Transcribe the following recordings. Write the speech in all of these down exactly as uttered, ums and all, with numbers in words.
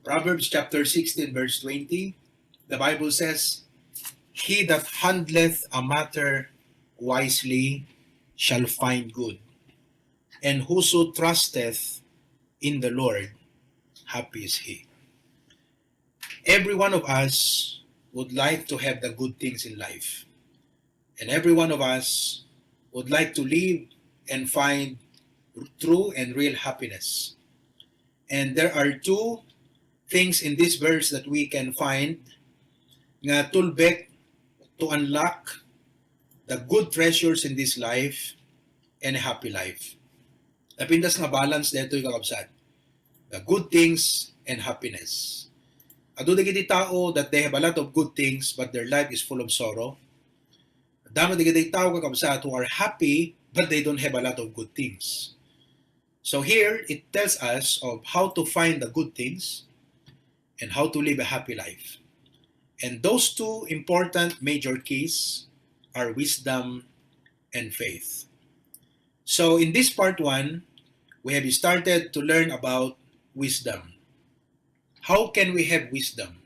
Proverbs chapter sixteen, verse twenty, the Bible says, "He that handleth a matter wisely shall find good, and whoso trusteth in the Lord, happy is he." Every one of us would like to have the good things in life. And every one of us would like to live and find true and real happiness. And there are two things in this verse that we can find nga tulbek to unlock the good treasures in this life and a happy life. Napintas nga balance daytoy, kakabsat. The good things and happiness. Adu dagiti tao that they have a lot of good things but their life is full of sorrow. Damo dagiti tao, kakabsat, who are happy but they don't have a lot of good things. So here, it tells us of how to find the good things and how to live a happy life. And those two important major keys are wisdom and faith. So in this part one, we have started to learn about wisdom. How can we have wisdom?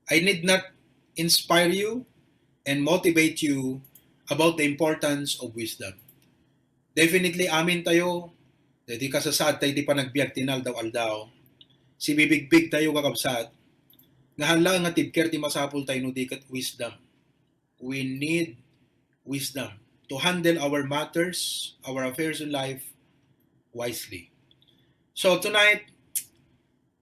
I need not inspire you and motivate you about the importance of wisdom. Definitely, amin tayo, daytoy kasasaad tayo ti panagbiag ti inaldaw-aldaw. Sibibigbig tayo, kakabsat, nga hala nga tibker ti masapul tayo no di ket wisdom. We need wisdom to handle our matters, our affairs in life wisely. So tonight,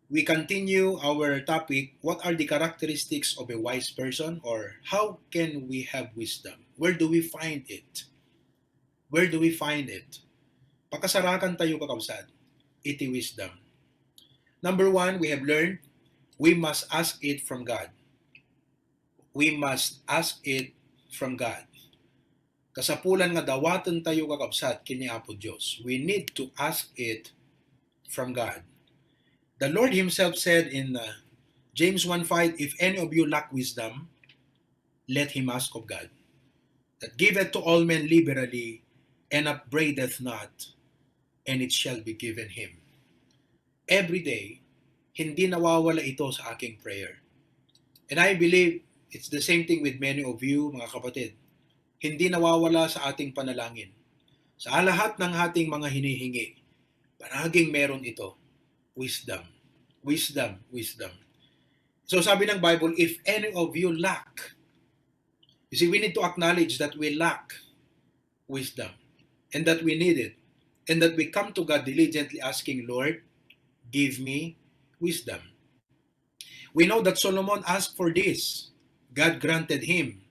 we continue our topic, what are the characteristics of a wise person, or how can we have wisdom? Where do we find it? Where do we find it? Pakasarakan tayo, kakabsat, iti wisdom. Number one, we have learned we must ask it from God. We must ask it from God. Kasapulan nga dawaten tayo, kakabsat, ken ni Apo Dios. We need to ask it from God. The Lord himself said in uh, James one five, "If any of you lack wisdom, let him ask of God, that giveth to all men liberally, and upbraideth not, and it shall be given him." Every day, hindi nawawala ito sa aking prayer. And I believe it's the same thing with many of you, mga kapatid. Hindi nawawala sa ating panalangin. Sa lahat ng ating mga hinihingi, palaging meron ito. Wisdom. Wisdom. Wisdom. So sabi ng Bible, "If any of you lack," you see, we need to acknowledge that we lack wisdom and that we need it and that we come to God diligently asking, "Lord, give me wisdom." We know that Solomon asked for this. God granted him,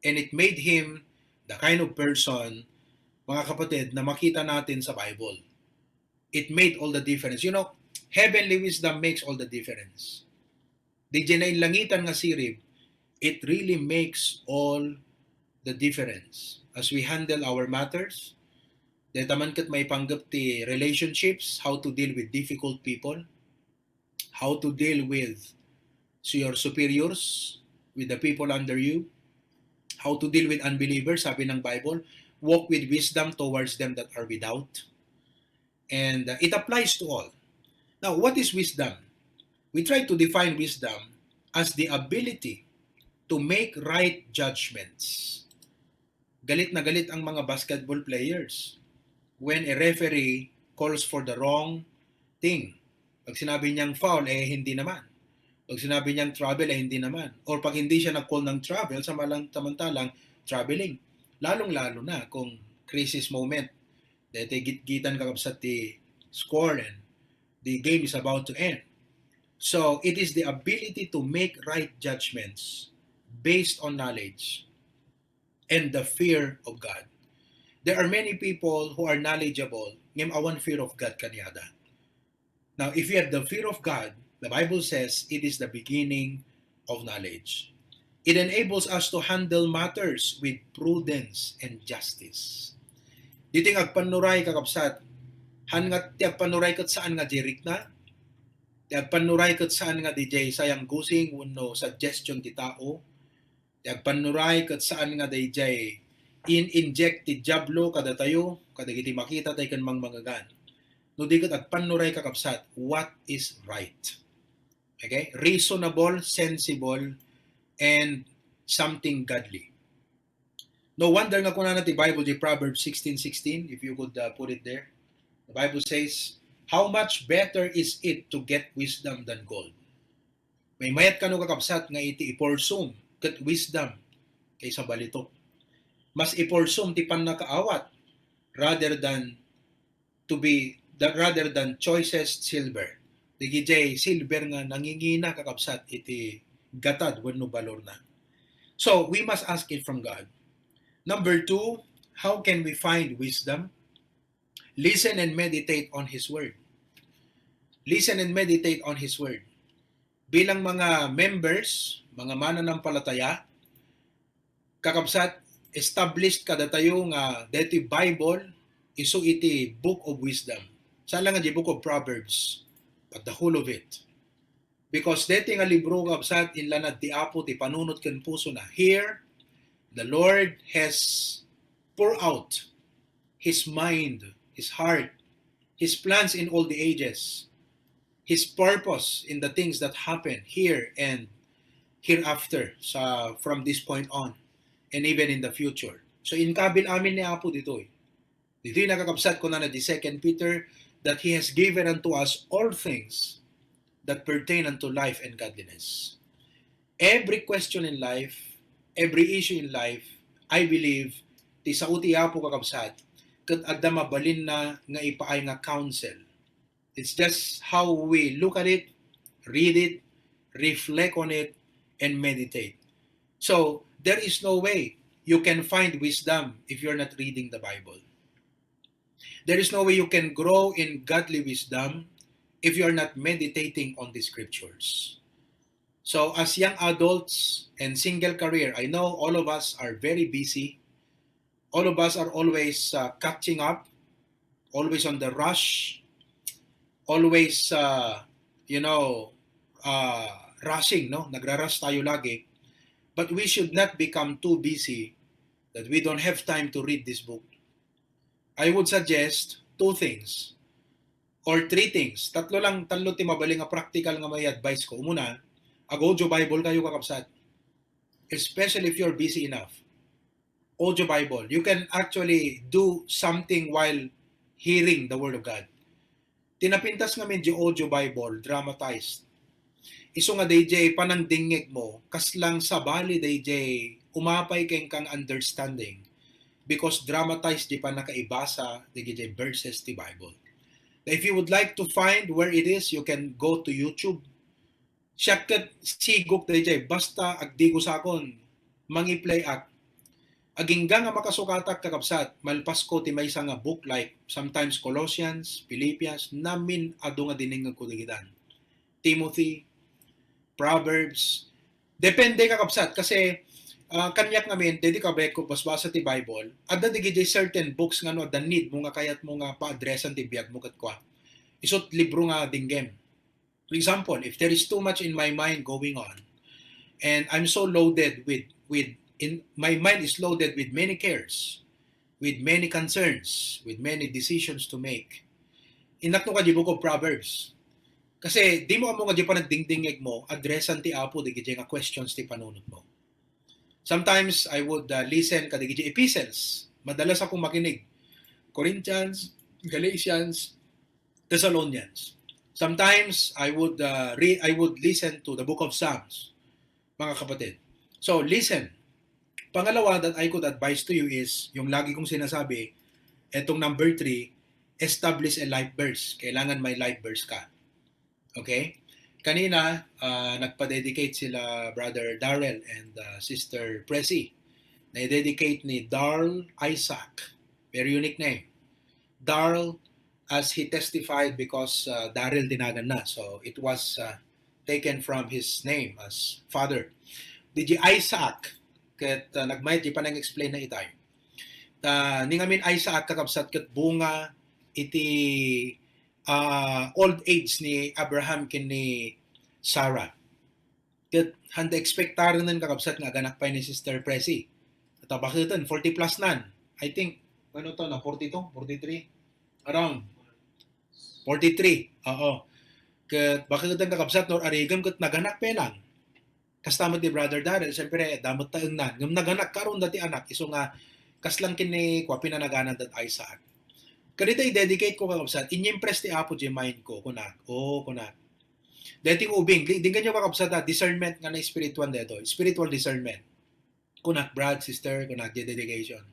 and it made him the kind of person, mga kapatid, na makita natin sa Bible. It made all the difference. You know, heavenly wisdom makes all the difference. Di dyan na inlangitan nga sirib, it really makes all the difference. As we handle our matters, deta man ket maipanggep ti relationships, how to deal with difficult people, how to deal with your superiors, with the people under you, how to deal with unbelievers, sabi ng Bible, "Walk with wisdom towards them that are without." And uh, it applies to all. Now, what is wisdom? We try to define wisdom as the ability to make right judgments. Galit na galit ang mga basketball players when a referee calls for the wrong thing. Pag sinabi niyang foul, eh hindi naman. Pag sinabi niyang travel, eh hindi naman. Or pag hindi siya nag-call ng travel, samalang, samantalang traveling. Lalong-lalo na kung crisis moment. Dahil gitgitan, kakabsat, ti score and the game is about to end. So, it is the ability to make right judgments based on knowledge and the fear of God. There are many people who are knowledgeable, ngem awan fear of God kaniada. Now, if you have the fear of God, the Bible says it is the beginning of knowledge. It enables us to handle matters with prudence and justice. Ditoy nga agpannuray, kakabsat, han nga ti agpannuray ket saan nga direct na, ti agpannuray ket saan nga dijay sayang gusing wenno suggestion ti tao, ti agpannuray ket saan nga daydiay in-inject ti Diablo kadatayo, kadagiti makita tay ken mangmangegan. No di ket agpannuray, kakabsat, what is right? Okay? Reasonable, sensible, and something godly. No wonder nga kunana ti Bible, the Proverbs sixteen sixteen, if you could uh, put it there. The Bible says, "How much better is it to get wisdom than gold?" Maymayat kano, kakabsat, nga iti ipursum ket wisdom kaysa balitok. Mas ipursum ti pannakaawat rather than to be that rather than choicest silver. Dagiti silver nga nangingina, kakabsat, iti gatad wenno balorna. So, we must ask it from God. Number two, how can we find wisdom? Listen and meditate on His Word. Listen and meditate on His Word. Bilang mga members, mga mananampalataya, kakabsat, established kadatayo nga deti Bible isu iti Book of Wisdom. Saan lang nga di Book of Proverbs, but the whole of it. Because deti nga libro, kakabsat, inlanad ti Apo ti panunot ken pusona. Here, the Lord has poured out His mind, His heart, His plans in all the ages, His purpose in the things that happen here and hereafter, sa, from this point on, and even in the future. So, inkabil amin ni Apo ditoy. Ditoy, kakabsat, kunana di Second Peter, that He has given unto us all things that pertain unto life and godliness. Every question in life, every issue in life, I believe, ti sao ti Apo, kakabsat, ket adda mabalinna nga ipaay nga counsel. It's just how we look at it, read it, reflect on it, and meditate. So, there is no way you can find wisdom if you're not reading the Bible. There is no way you can grow in godly wisdom if you are not meditating on the scriptures. So, as young adults and single career, I know all of us are very busy. All of us are always uh, catching up, always on the rush, always, uh, you know, uh, rushing, no? Nagra-rush tayo lagi. But we should not become too busy that we don't have time to read this book. I would suggest two things or three things. Tatlo lang, tatlo ti mabalin nga practical nga mai-advise ko. Umuna, ag-audio Bible kayo, kakabsat. Especially if you're busy enough. Audio Bible. You can actually do something while hearing the Word of God. Ti napintas ngamin di audio Bible, dramatized. Isu nga dayjay panangdingngeg mo, kasla sabali dayjay umapay kenka nga understanding because dramatized di pannakaibasa dayjay verses ti Bible. Now, if you would like to find where it is, you can go to YouTube. Siak ket sigok dayjay, basta agdigosakon, mangi-play ak. Agingga nga makasukatak, kakabsat, malpasko ti maysa nga book like sometimes Colossians, Philippians, namin adu nga dinengngegko dagidan. Timothy, Proverbs. Depende, kakabsat, kasi ah, kaniak ngamin, daydi kabayag ko basbasa ti Bible, adda dagiti certain books nga no adda need mo nga kayat mo nga pa-addressan ti biag mo ket kua. Isut libro nga dinggem. For example, if there is too much in my mind going on, and I'm so loaded with with in my mind is loaded with many cares, with many concerns, with many decisions to make. Innak no kadi book of Proverbs. Kasi di mo ammo nga di panagdingdingngeg mo, addressan ti Apo dagiti nga questions ti panunot mo. Sometimes I would uh, listen kadagiti epistles. Madalas akong makinig. Corinthians, Galatians, Thessalonians. Sometimes I would uh, re- I would listen to the book of Psalms, mga kapatid. So listen. Pangalawa that I could advise to you is yung lagi kong sinasabi, etong number three, establish a life verse. Kailangan may life verse ka. Okay? Kanina, uh, nagpa-dedicate sila Brother Darrell and uh, Sister Presi. Na-dedicate ni Darl Isaac. Very unique name. Darl, as he testified, because uh, Darrell tinagan na. So, it was uh, taken from his name as father. Di Isaac, ket uh, nagmayat di panang-explain na itay. Uh, ni ngamin Isaac, kakabsat, ket bunga iti uh, old age ni Abraham ken ni Sarah. Ket handa expectaren, kakabsat, nga aganak pay ni Sister Presi. Tabaketen, forty plus nan. I think, ano to na, forty-two, forty-three? Around forty-three. Oo. Ket baket kakabsat, no ar-arigem ket naganak pay lang. Kasta met ni Brother Darrell, siyempre, adda met taengnan. Ngem naganak karon dati anak, isu nga, kas lang ken ni kua pinanaganan dat Isaac. Kadita i-dedicate ko, kakabsat, inyimpress ti Apo diay mind ko, kunak, "O," kunak. Deti nga ubing, di, dinggan niyo, kakabsat, ha, discernment nga na-spiritual deto, spiritual discernment. Kunak, "Brad, sister," kunak, diay dedication,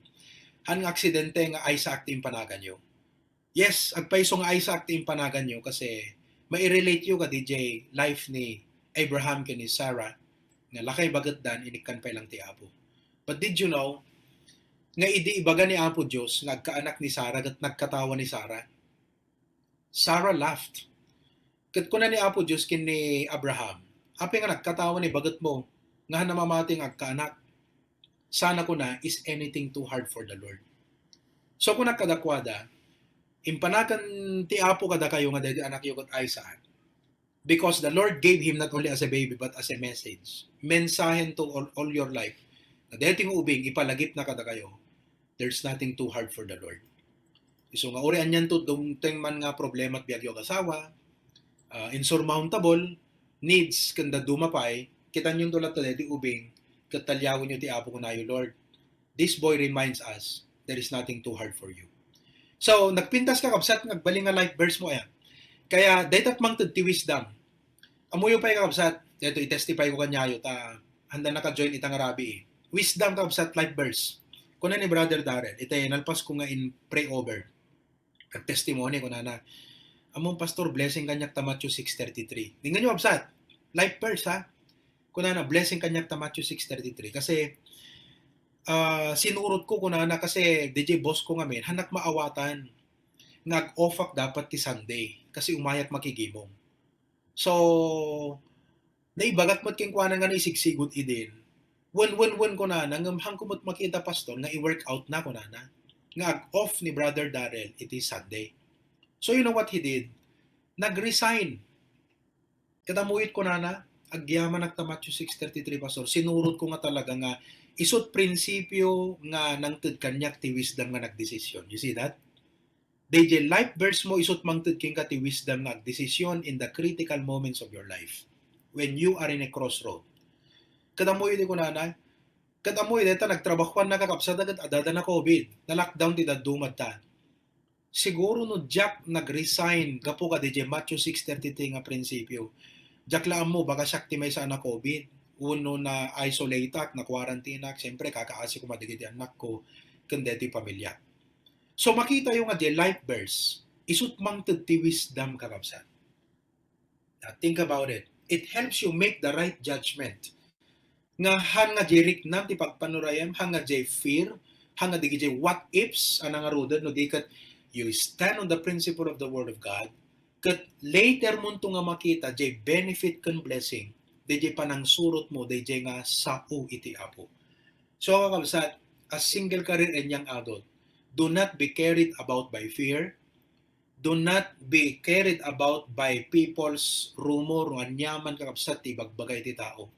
"han nga aksidente nga Isaac ti impanaganyo." Yes, agpayso nga Isaac ti impanaganyo kasi mairelate yo kadi jay life ni Abraham ken ni Sarah nga lakay bagetdan, inikkan pay lang ti Apo. But did you know nga idi ibaga ni Apo Dios nga agkaanak ni Sarah ket nagkatawa ni Sarah? Sarah laughed. Ket kuna ni Apo Dios ken ni Abraham, "Apay nga nagkatawa ni bagetmo nga han a mamati nga agkaanak?" Sana kuna, "Is anything too hard for the Lord?" So, kunak kadakuada, "Impanagan ti Apo kadakayo nga daydi anakyo ket Isaac." Because the Lord gave him not only as a baby, but as a message. Mensahen to all, all your life. Na daydi nga ubing, ipalagipna kadakayo. There's nothing too hard for the Lord. Isu nga, uray anianto, dumteng man nga problema ti biagyo agasawa, ah, insurmountable, needs, ken dadduma pay, kitaenyo to latta daydi ubing, ket taliawenyo ti Apo, kunayo, "Lord, this boy reminds us there is nothing too hard for you." So, nagpintas, kakabsat, nga agbalin nga life verse mo, aya. Kaya, dayta mangted ti wisdom. Ammoyo pay, kakabsat, dayto i-testify ko kaniayo, ta, handa naka-join ita nga rabii. Wisdom, kakabsat, life verse. Kuna ni Brother Darrell, ita nalpas ko nga in pray over. Nag-testimony, kunana, "Ammom, Pastor, blessing kaniak ta Matthew six thirty-three." Dinggan niyo, kabsat. Life verse, ha? Kunana, "Blessing kaniak ta Matthew six thirty-three." Kasi, ah, sinurot ko, kunana, kasi D J boss ko ngamin, hanak maawatan nga ag-off ak dapat ti Sunday kasi umayak makigimong. So, naibagak met kenkuana nga naisigsigud idin. "Wen, wen, wen," kunana, "ngem hanko met makita, Pastor, nga i-workout na," kunana, nga ag-off ni Brother Darrell iti Sunday. So, you know what he did? Nag-resign. Ket ammok, kunana, "Agyamanak ta Matthew six thirty-three, Pastor. Sinurot ko nga talaga nga isut prinsipio nga nangted kaniak ti wisdom nga nagdesisyon." You see that? Dayjay life verse mo isut mangted kenka ti wisdom nga agdesisyon in the critical moments of your life when you are in a crossroad. Ket ammoyo ti kunana, ket ammoyo dayta nagtrabahoanna, kakabsat, ket adda na COVID, na-lockdown ti dadduma ta. Siguro no diak nag-resign gapu kadayjay Matthew six thirty-three nga prinsipio, diak la ammo, baka siak ti maysa a na-COVID, wenno na-isolateak, na-quarantineak, siyempre, kakaasi koma dagiti annakko ken daytoy pamiliak. So, makitayo nga diay life verse, isut mangted ti wisdom, kakabsat. Now, think about it. It helps you make the right judgment. Nga han nga diay riknam ti pagpanurayam, han nga diay fear, han nga diay what ifs a nangaruded no di ket you stand on the principle of the Word of God, ket later monto nga makita diay benefit ken blessing, dayjay panangsurot mo, dayjay nga sao iti Apo. So, kakabsat, as single career and young adult, do not be carried about by fear. Do not be carried about by people's rumor, no aniaman, kakabsat, ti ibagbaga iti tao.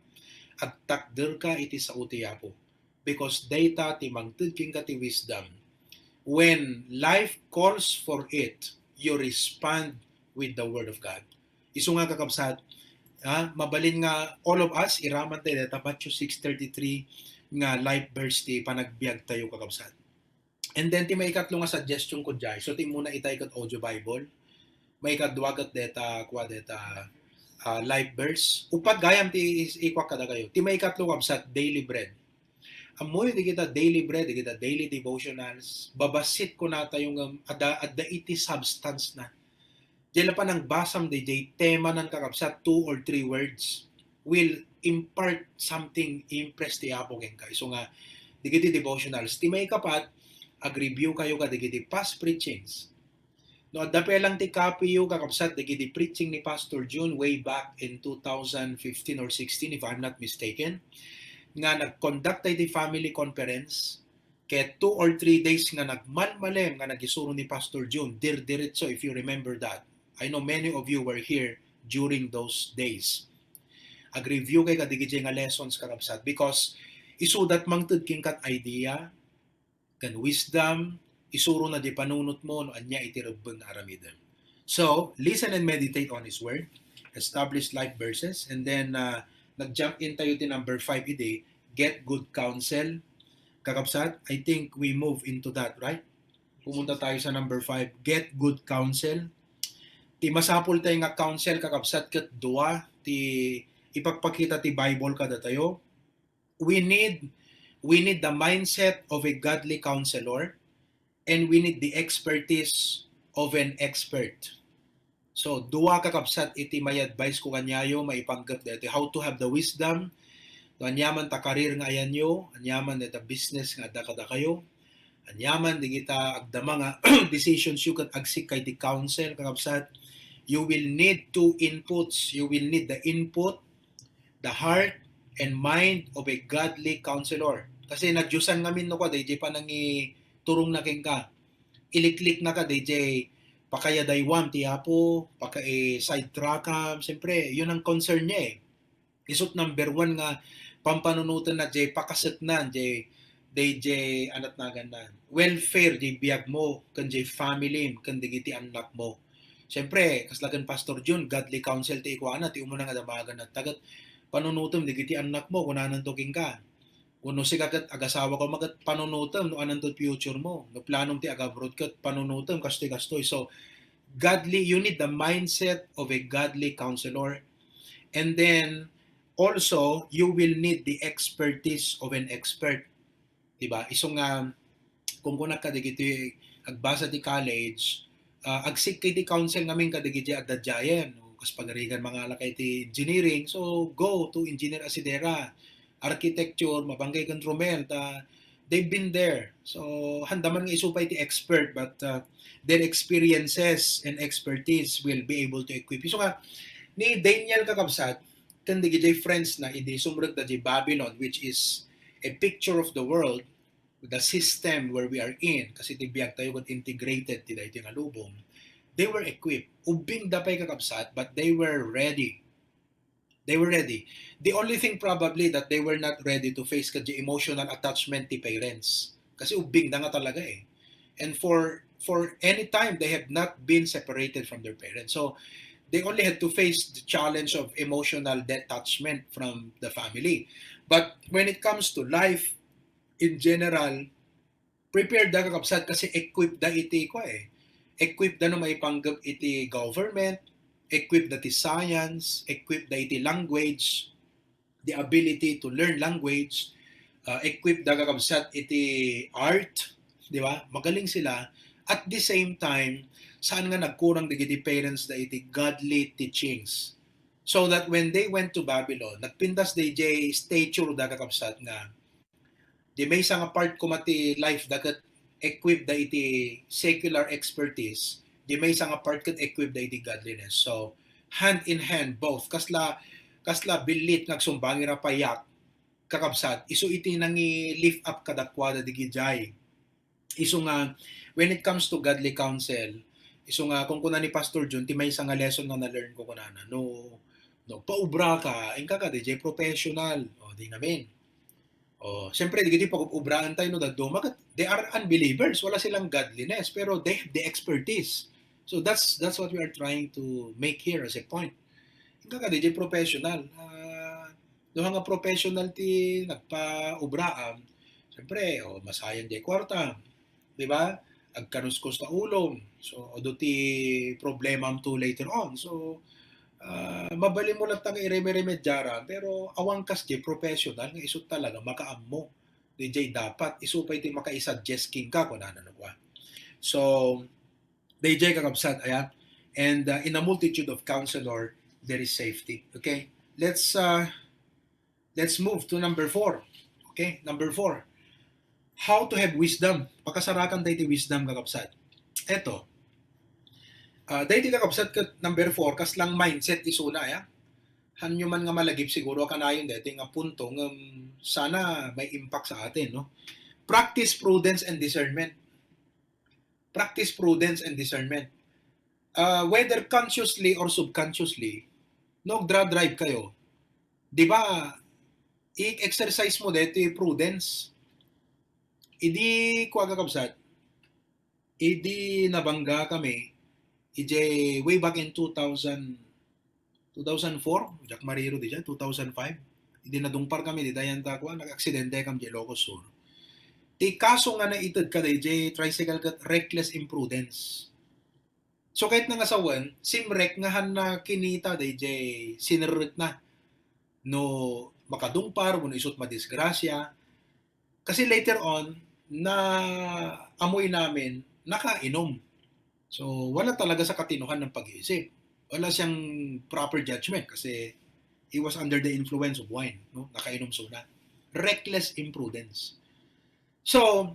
Agtakderka iti sao ti Apo. Because dayta ti mangted kenka ti wisdom. When life calls for it, you respond with the Word of God. Isu nga, kakabsat, ha, mabalin nga all of us, iraman tayo dayta Matthew six thirty-three nga life verse ti panagbiag tayo, kakabsat. And then, ti maikatlo nga suggestion ko diay, so, ti immuna itay ket audio Bible, maikadua ket dayta, kua, dayta, ah, life verse. Uppat gayam ti is-, ikuak kadakayo. Ti maikatlo, kabsat, daily bread. Ammoyo dagita daily bread, dagita daily devotionals, babassit kunatayo ngem adda, adda iti substance na. Diay la panangbasam dayjay temanan, kakabsat, two or three words will impart something, impress ti Apo kenka. Isu nga, dagiti devotionals. Ti maikapat, ag-review kayo kadagiti past preachings. No adda pay lang ti copy yo, kakabsat, dagiti preaching ni Pastor Jun way back in two thousand fifteen or sixteen, if I'm not mistaken, nga nag-conduct tayo ti family conference, ket two or three days nga nagmalmalem nga nagisuro ni Pastor Jun, dirdiretso, if you remember that. I know many of you were here during those days. Ag-review kay kadagiti nga lessons, kakabsat, because isudat mangted kenka ti idea, ken wisdom, isurona diay panunotmo no ania iti rebbeng nga aramidem. So, listen and meditate on His Word. Established life verses. And then, uh, nag-jump in tayo ti number five idi, get good counsel. Kakabsat, I think we move into that, right? Pumunta tayo sa number five, get good counsel. Ti masapul tayo nga counsel, kakabsat, ket dua ti ipakpakita ti Bible kadatayo. We need, we need the mindset of a godly counselor, and we need the expertise of an expert. So, dua, kakabsat, iti may advice ko kaniayo maipanggep daytoy, how to have the wisdom, no aniaman ta career nga ayanyo, aniaman dayta business nga adda kadakayo, aniaman digita agdama nga decisions yo ket agsik kay ti counsel, kakabsat, you will need two inputs. You will need the input, the heart and mind of a godly counselor. Kasi nadiosan ngamin no kada iti panangiturongna kenka. Ilikliknaka dayjay pakaayadaywam ti Apo, pakaisidetrackam. Siyempre, yun ang concern niya eh. Isut number one nga pampanunotenna jay pakaseknan, jay, jay, jay, anat naganna, welfare, jay biagmo, ken jay family, ken digiti annakmo. Siyempre, kasla ken Pastor Jun, godly counsel ti ikuana, ti umuna nga damagan at taget, panunotem digiti annakmo, kunananto kenka. Wenno sika ket agasawaka met, panunotem no ananto future mo. No planom ti agabroad ket panunotem kastoy-kastoy. So, godly, you need the mindset of a godly counselor. And then, also, you will need the expertise of an expert. Diba? Isu nga, kung kunak ka digiti agbasa ti college, ah, agsik kay ti counsel ngamin kadigiti adda diayen, no? Kas pagarigan mangala kay ti engineering, so go to Engineer Asidera, architecture, mabangkay ken Romel, ta they've been there. So, handaman nga isu pay ti expert, but, uh, their experiences and expertise will be able to equip you. So nga, ni Daniel kakabsat, ken digiti friends na idi sumrek da di Babylon, which is a picture of the world, the system where we are in, kasi ti biag tayo ket integrated ti daytoy nga lubong, they were equipped. Ubbing da pay kakabsat, but they were ready. They were ready. The only thing probably that they were not ready to face kadi emotional attachment ti parents. Kasi ubbing da nga talaga eh. And for for any time, they have not been separated from their parents. So, they only had to face the challenge of emotional detachment from the family. But when it comes to life, in general, prepared da kakabsat kasi equipped da iti kua eh. Equipped da no maipanggep iti government, equipped da ti science, equipped da iti language, the ability to learn language, uh, equipped da kakabsat iti art, di ba? Magaling sila. At the same time, saan nga nagkurang dagiti parents da iti godly teachings. So that when they went to Babylon, nagpintas dayjay stature da kakabsat nga di maysa nga part koma ti life da ket equipped da iti secular expertise, di maysa nga part ket equipped da iti godliness. So, hand in hand, both. Kasla, kasla billit nga agsumbangi ra payak, kakabsat, isu iti nangi-lift up kadakuada digijay. Isu nga, when it comes to godly counsel, isu nga, kung kuna ni Pastor Jun, ti maysa nga lesson nga na-learn ko kunana, no, no, paubra ka, inka ka, dijay professional, o, di namin. O, siyempre, di giti pag-ubraan tayo, no, dadduma, kat they are unbelievers, wala silang godliness, pero they have the expertise. So that's that's what we are trying to make here as a point. Inka ka, dijay professional, ah, no, nga professional ti nagpaubraam, siyempre, o, masayang di kwarta, di ba? Agkanuskus ta ulom. So, adu ti problemam to later on. So, ah, mabalin mo latta nga ireme-remedyaran, pero awan kas di professional nga isu talaga makaammo. Dijay dapat, isu pay ti makaisuggest kenka, kunana no kua. So, dijay kakabsat, aya. And, uh, in a multitude of counselor, there is safety. Okay? Let's, uh, let's move to number four. Okay? Number four. How to have wisdom. Pakasarakan tayo ti wisdom, kakabsat. Eto. Ah, dahil ti kakabsat ket number four, kaslang mindset isuna, ya. Hanyo man nga malagip siguro kanayon daytoy nga punto ngem sana may impact sa atin, no? Practice prudence and discernment. Practice prudence and discernment. Ah, whether consciously or subconsciously, no, dra-drive kayo. Di ba, i-exercise mo daytoy prudence. Idi, kua, kakabsat, idi nabangga kami, ije way back in two thousand, two thousand four, diak mariro diay, two thousand five. Idi nadungpar kami, diay anta kuan, nag-aksidente kami diay Ilocos Sur. Ti kaso nga naited kada diay tricycle ket reckless imprudence. So, ket nga sawen, simrek nga han na kinita diay sinerrekna. No makadungpar, wenno isut' madisgrasya. Kasi later on, naamoy namin, nakainom. So, wala talaga sa katinuhan ng pag-iisip. Wala siyang proper judgment kasi he was under the influence of wine, no? Nakainom suna. Reckless imprudence. So,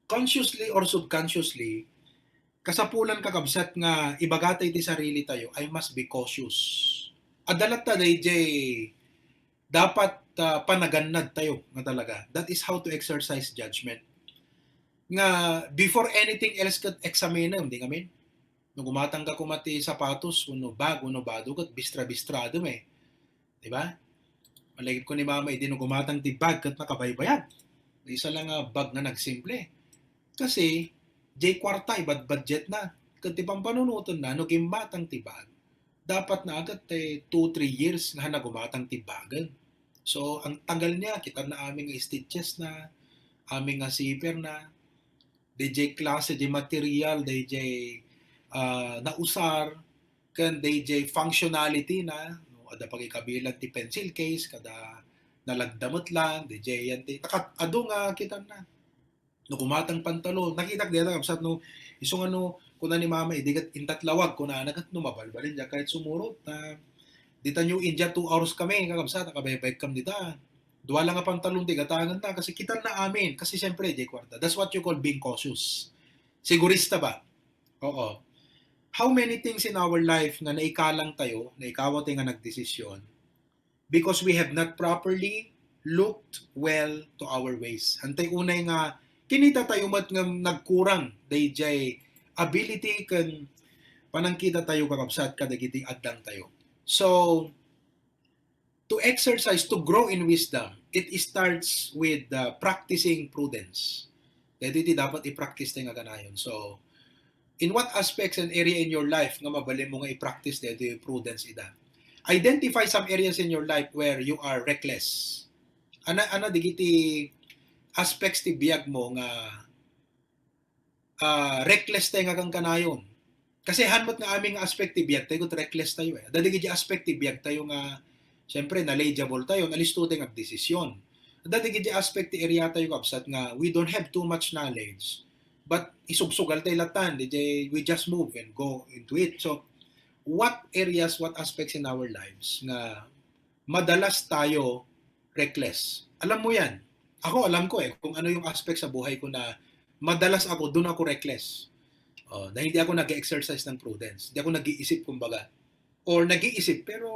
consciously or subconsciously, kasapulan, kakabsat, nga ibagata iti sarili tayo, "I must be cautious." Adda latta dayjay dapat, ah, panagannad tayo nga talaga. That is how to exercise judgment. Nga before anything else ket examinem, di ngamin? No gumatang ka koma ti sapatos, wenno bag, wenno bado, ket bistra-bistradem eh. Di ba? Malagip ko ni mama, idi no gumatang ti bag ket nakabaybayag. Isa lang nga bag nga nagsimple. Kasi, jay kwarta, ibad-budget na. Ket ti pampanunoten na, no gimmatang ti bag, dapat na agad ti two, three years nga nagumatang ti bagen. So, ang tagal niya, kita na aming nga stitches na, aming nga zipper na, dayjay klase, di material, dayjay, ah, nausar, ken dayjay functionality na, no, adda pagikabilan ti pencil case, kada nalagda met lang, dayjay yan ti, takat, adu nga kita na. No, gumatang pantalon, nakitak dayta, kabsat, no, isu nga no, kuna ni mama, "Idi ket intat lawag," kunana ket no, mabalbalin, diak kayat sumurot, ta, dita New India, two hours kami, kakabsat, nakabaybay kam dita. Dua lang nga pantalon ti gatangan na, kasi kitan na amin, kasi siyempre, jay kwarta. That's what you call being cautious. Sigurista ba? Oo. How many things in our life nga naikalang tayo, naikawa tayo nga nagdesisyon, because we have not properly looked well to our ways. Antay unay nga, kinita tayo met nga nagkurang dayjay ability ken panangkita tayo, kakabsat, kadagiti addang tayo. So, to exercise, to grow in wisdom, it starts with, uh, practicing prudence. Daytoy ti dapat i-practice tayo nga kanayon. So, in what aspects and area in your life nga mabalin mo nga i-practice daytoy prudence ida? Identify some areas in your life where you are reckless. Ana, ana digiti aspects ti biag mo nga, ah, reckless tayo nga kankanayon. Kasi han met nga amin nga aspect ti biag tayo, ket reckless tayo eh. Adda dagiti aspect ti biag tayo nga, siyempre, knowledgeable tayo, nalisto tayo nga agdesisyon. Adda dagiti aspect ti area tayo, kabsat, nga we don't have too much knowledge, but isugsugal tayo latan, di jay we just move and go into it. So, what areas, what aspects in our lives nga madalas tayo reckless? Alam mo yan. Ako, alam ko eh, kung ano yung aspect sa buhay ko na madalas ako, doon ako reckless. Oh, na hindi ako nag-exercise ng prudence. Hindi ako nag-iisip, kumbaga. Or nag-iisip, pero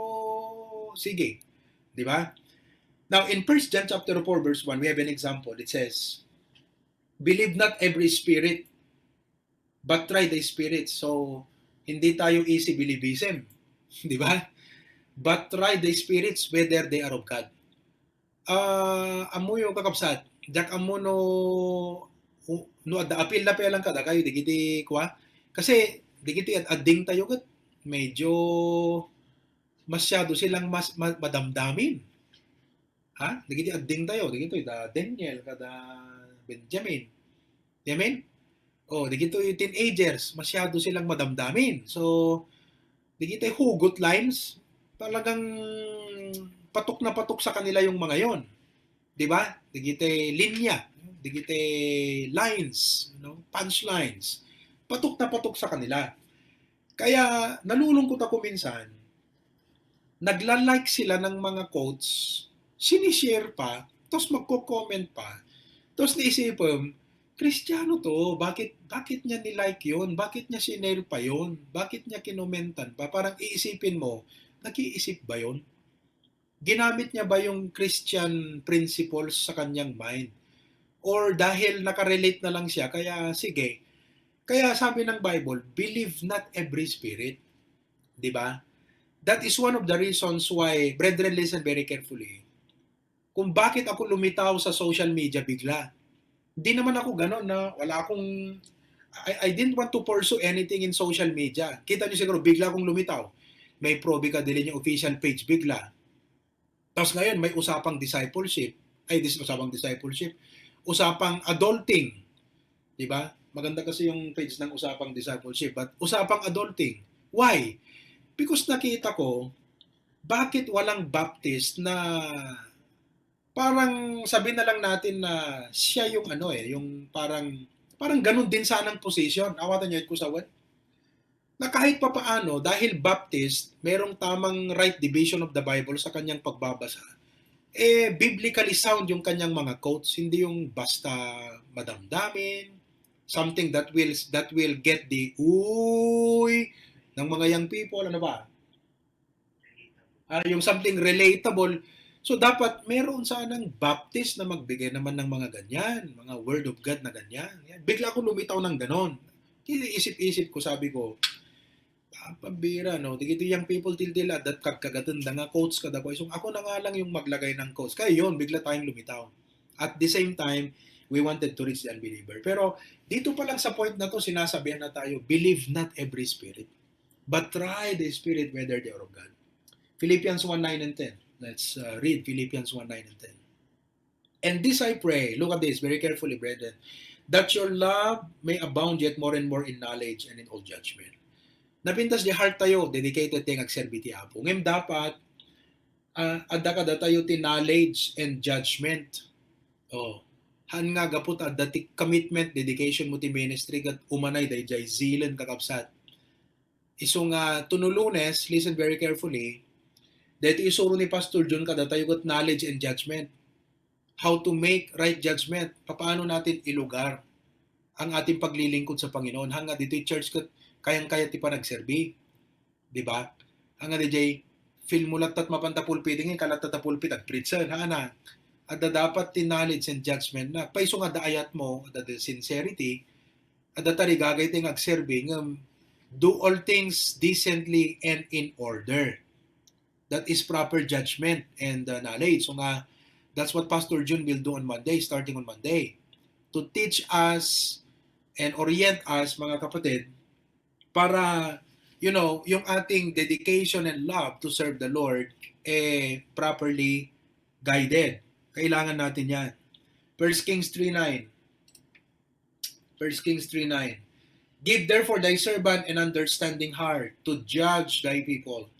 sige. Di ba? Now, in First John chapter four, verse one, we have an example. It says, "Believe not every spirit, but try the spirit." So, hindi tayo easy believism. Di ba? "But try the spirits whether they are of God." Ah, ammoyo, kakabsat, diak ammo no, no adda apil na pelang kadakayo dagiti kua. Kasi dagiti ad-, adding tayo ket medyo masyado silang mas, ma-, madamdamin. Ha? Dagiti adding tayo, dagitoy da Daniel, kada Benjamin. Di amin? Oh, dagitoy teenagers, masyado silang madamdamin. So, dagitoy hugot lines, talagang patok na patok sa kanila yung mga yon. Di ba? Dagitoy linya, dagitoy lines, no? Punchlines. Patok na patok sa kanila. Kaya nalulungkot ako minsan, nagla-like sila ng mga quotes, sinishare pa, tapos magko-comment pa. Tapos naisipin, "Kristiyano to, bakit, bakit niya ni-like yun? Bakit niya sinare pa yun? Bakit niya kinomentan pa?" Parang iisipin mo, nag-iisip ba yun? Ginamit niya ba yung Christian principles sa kanyang mind? Or dahil nakarelate na lang siya, kaya sige. Kaya sabi ng Bible, "Believe not every spirit." Di ba? That is one of the reasons why, brethren, listen very carefully, kung bakit ako lumitaw sa social media bigla. Di naman ako ganon na wala akong, I, I didn't want to pursue anything in social media. Kita niyo siguro, bigla akong lumitaw. may probe ka, dili niya official page bigla. Tapos ngayon, may usapang discipleship. Ay, dis usapang discipleship. Usapang adulting. Di ba? Maganda kasi yung page ng usapang discipleship. But usapang adulting. Why? Because nakita ko, bakit walang Baptist na parang sabi na lang natin na siya yung ano eh, yung parang parang ganun din sanang position. Awatan niyo ko sa word. Na kahit papaano, dahil Baptist, merong tamang right division of the Bible sa kanyang pagbabasa, eh, biblically sound yung kanyang mga quotes, hindi yung basta madamdamin, something that will that will get the uy ng mga young people, ano ba? Ah, yung something relatable. So, dapat meron sanang Baptist na magbigay naman ng mga ganyan, mga Word of God na ganyan. Yan. Bigla ako lumitaw ng ganon. Isip-isip ko, sabi ko, "Ah, pambira, no? Digito yung people tiltila, dat kagkagatan da nga quotes kada ko. So, ako na nga lang yung maglagay ng quotes." Kaya yun, bigla tayong lumitaw. At the same time, we wanted to reach the unbeliever. Pero dito pa lang sa point na to, sinasabihan na tayo, "Believe not every spirit, but try the spirit whether they are of God." Philippians one nine and ten. Let's uh, read Philippians one nine and ten. "And this I pray," look at this very carefully, brethren, "that your love may abound yet more and more in knowledge and in all judgment." Napintas di heart tayo, dedicated tayo nga agserbi ti Apo. Ngem dapat, ah, adda kada tayo ti knowledge and judgment. Oh, han nga gapu ta adda ti commitment, dedication mo ti ministry ket umanay daydiay zeal-en, kakabsat. Isu nga tuno Lunes, listen very carefully, daytoy isuro ni Pastor Jun kadatayo ket knowledge and judgment. How to make right judgment. Papaano natin ilugar ang ating paglilingkod sa Panginoon? Hanga ditoy church ket kayang-kaya ti panagserbi. Di ba? Hanga daydiay, feel mo lattat mapanta pulpit, ngay kalatta ta pulpit, agpreach-en, haana. Adda dapat ti knowledge and judgment na. Paiso nga adda ayat mo, adda the sincerity, adda tarigagay ti nga agserbi, ngem do all things decently and in order. That is proper judgment and uh, knowledge. So nga, that's what Pastor Jun will do on Monday, starting on Monday. To teach us and orient us, mga kapatid, para, you know, yung ating dedication and love to serve the Lord, eh, properly guided. Kailangan natin yan. First Kings three nine. First Kings three nine. "Give therefore thy servant an understanding heart to judge thy people,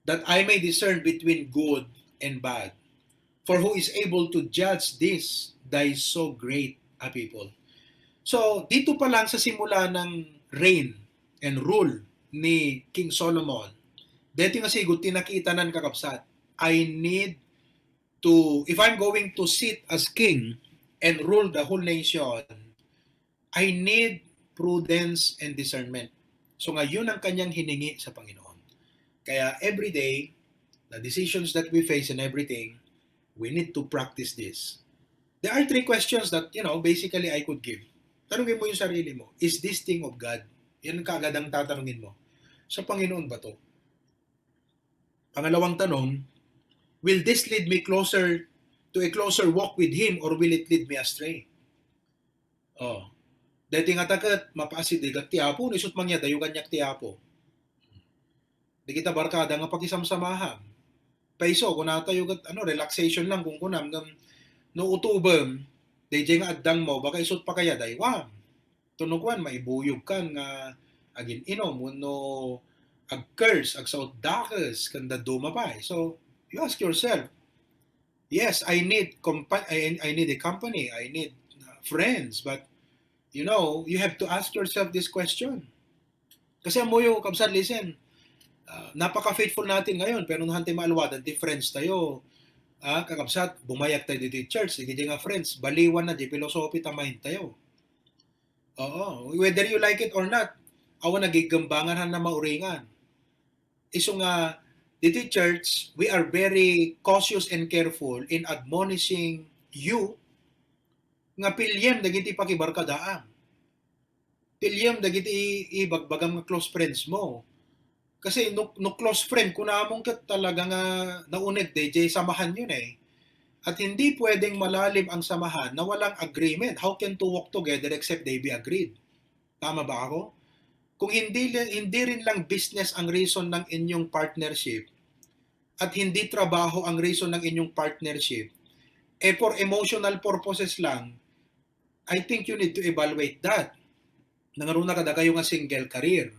that I may discern between good and bad. For who is able to judge this thy so great a people?" So, dito pa lang sa simula ng reign and rule ni King Solomon, dito nga sigud tinakitanan, kakabsat, I need to, if I'm going to sit as king and rule the whole nation, I need prudence and discernment. So nga, yun ang kanyang hiningi sa Panginoon. Kaya every day, the decisions that we face and everything, we need to practice this. There are three questions that, you know, basically I could give. Tanungin mo yung sarili mo, "Is this thing of God?" Yan ang kaagad ang tatanungin mo. "Sa Panginoon ba to?" Pangalawang tanong, "Will this lead me closer to a closer walk with Him or will it lead me astray?" Oh. Deti nga ta ket mapaasidigat ti Apo, no isut mangya dayo kaniak ti Apo. Di kita barkada nga pakisamsamaham. Paiso, kuna tayo ket, ano, relaxation lang kung kunam, ngem no utobem, dayjay nga addang mo, baka isut pa kaya daywam. Tunukuan, maibuyog kan nga agin-inom, wenno ag-curse, agsaot dakes, ken dadduma pay. So, you ask yourself, "Yes, I need compa-, I, I need a company, I need uh, friends," but, you know, you have to ask yourself this question. Kasi amoyo, kabsat, listen, uh, napaka-faithful natin ngayon, pero no hantay maaluadan ti friends tayo, ah, kakabsat, bumayag tayo dito church, dito nga friends, baliwan na di philosophy ta mind tayo. Oo, whether you like it or not, awan nagigambangan han na mauringan. Isu nga, dito church, we are very cautious and careful in admonishing you nga piliem dagiti pakibarkadaam. Piliem dagiti ibagbagam nga close friends mo. Kasi no, no close friend, kunamon ket talaga nga nauneg dayjay samahan yun eh. At hindi pwedeng malalim ang samahan na walang agreement. How can two walk together except they be agreed? Tama ba ako? Kung hindi, hindi rin lang business ang reason ng inyong partnership at hindi trabaho ang reason ng inyong partnership, eh for emotional purposes lang, I think you need to evaluate that. Nangaruna kada kayo nga single career.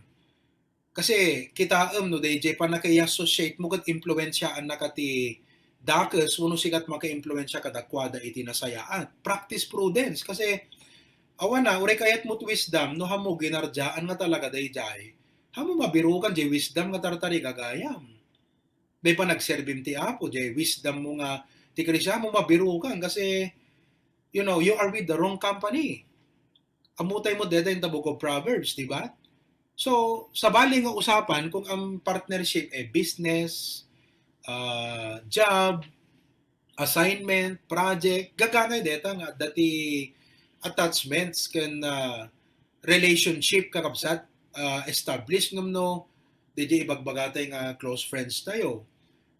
Kasi kitaem no, D J, panaka-associate mo ket impluensiaan na ka ti dakes, wenno sikat makaimpluensia kadakuada iti nasayaat. Practice prudence kasi awan na, uray kayat mo ti wisdom, no, hammo ginardiaan nga talaga daydiay. Hammo mabirukan jay wisdom nga tartarigagayam. Dayta panagserbim ti Apo, jay wisdom mo nga ti Kristiano, hammo mabirukan kasi, you know, you are with the wrong company. Ammotay mo deta in the book of Proverbs, di ba? So, sabali nga usapan, kung ang partnership ay business, ah, job, assignment, project, gagangay deta nga adda ti attachments ken, ah, relationship, kakabsat, ah, established ngem no, di di ibagbagatayo nga close friends tayo.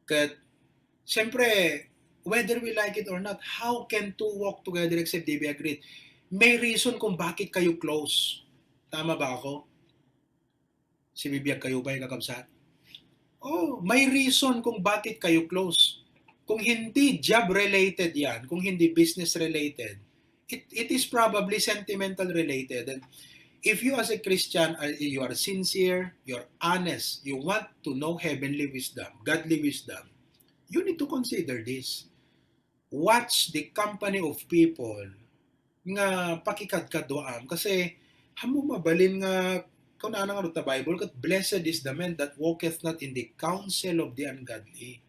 Ket, siyempre, whether we like it or not, how can two walk together except they be agreed? May reason kung bakit kayo close. Tama ba ako? Sibibiag kayo ba, kakabsat? Oh, may reason kung bakit kayo close. Kung hindi job-related yan, kung hindi business-related, it, it is probably sentimental related. And if you as a Christian, are, you are sincere, you're honest, you want to know heavenly wisdom, godly wisdom, you need to consider this. Watch the company of people nga pakikadkaduaam. Kasi, hammo mabalin nga, kunana nga ta Bible, ket, "Blessed is the man that walketh not in the counsel of the ungodly,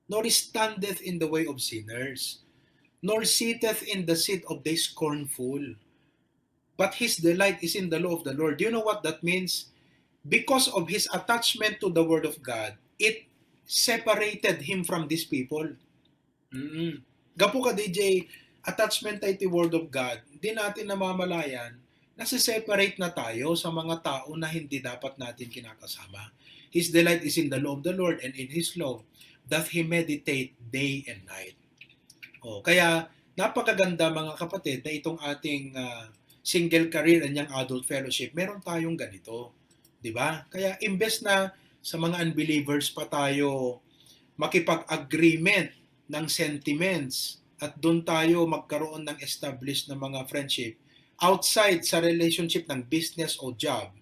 nor standeth in the way of sinners, nor sitteth in the seat of the scornful, but his delight is in the law of the Lord." Do you know what that means? Because of his attachment to the Word of God, it separated him from these people. Mm. Gapu ka, D J, attachment tayo to Word of God, di natin namamalayan, nasiseparate na tayo sa mga tao na hindi dapat natin kinakasama. His delight is in the law of the Lord, and in His law doth he meditate day and night. Oh, kaya napakaganda, mga kapatid, na itong ating, ah, single career and young adult fellowship, meron tayong ganito. Di ba? Kaya imbes na sa mga unbelievers pa tayo makipag-agreement ng sentiments at doon tayo magkaroon ng established na mga friendship outside sa relationship ng business o job,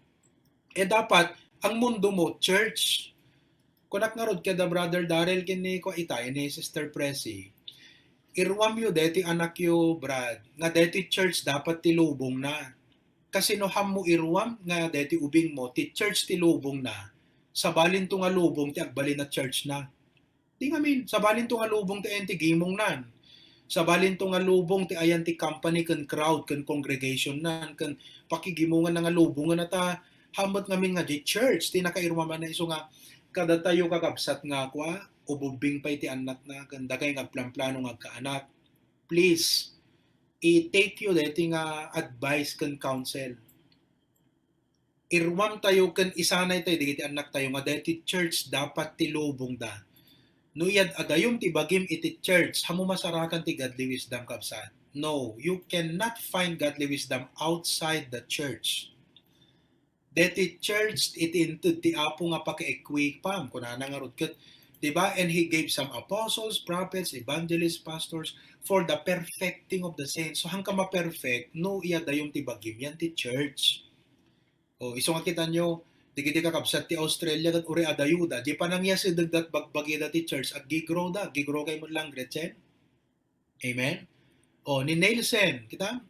eh dapat ang mundo mo, church. Kunak ngarud kada Brother Daryl ken ni kua itay ni Sister Presi, iruamyo deti anakyo, Brad, nga deti church dapat ti lubongna. Kasi no hammo iruam nga deti ubingmo, ti church ti lubongna, sabalinto nga lubong ti agbalin a church na. Di ngamin, sabalinto nga lubong ti ayan ti gimongnan. Sabalinto nga lubong ti ayan ti company ken crowd ken congregation nan ken pakigimongan na nga lubongen a ta hammet ngamin nga di church ti nakairuaman na isu nga kadatayo kakabsat nga kua, ububbing pay ti annakna ken dagay nga agplanplano nga agkaanak. Please, i-take you deti nga advice ken counsel. Iruam tayo ken isanay tayo dagiti annak tayo nga daytoy church dapat ti lubongda. No iyad adayum ti bagim iti church, hammo masarakan ti godly wisdom, kabsat. No, you cannot find godly wisdom outside the church. Daytoy church iti inted ti Apo nga paki-equipam, kunana ngarud ket, di ba? And he gave some apostles, prophets, evangelists, pastors for the perfecting of the saints. So, hangka ma-perfect, no iyadayum ti bagim, yan ti church. O, isu nga kitanyo, dagiti kakabsat ti Australia ket uray adayuda, di panangyasidegda bagbagida ti church, aggigrowda, aggigrow kay met lang, Gretchen? Amen? O, ni Nielsen, kita?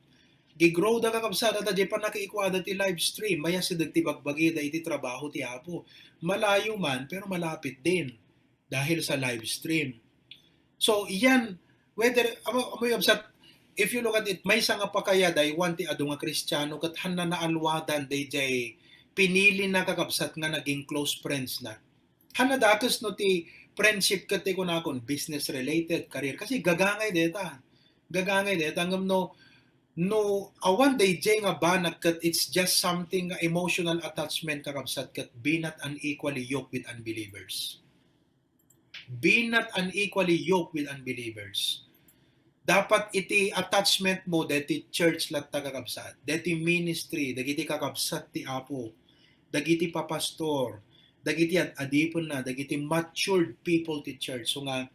Gigrowda kakabsat, ta di pannakaikuada ti live stream, mayasideg ti bagbagida iti trabaho ti Apo. Malayo man, pero malapit din dahil sa live stream. So, iyan, whether, amo, amo yung sa, if you look at it, maysa nga pakayadaywan ti adu nga Kristiano ket hanna naalwadan dayjay pinili na kakabsat nga naging close friends na. Hanna dakes no ti friendship ket ti kunakon, business related, career. Kasi gagangay deta. Gagangay deta. Ngem no, no, awan dayjay nga banag ket it's just something nga emotional attachment kakabsat ket be not unequally yoked with unbelievers. Be not unequally yoked with unbelievers. Dapat iti attachment mo deti church latta kakabsat, deti ministry, dagiti kakabsat ti Apo. dagiti papastor, dagiti ad-adipenna, dagiti matured people ti church. So nga,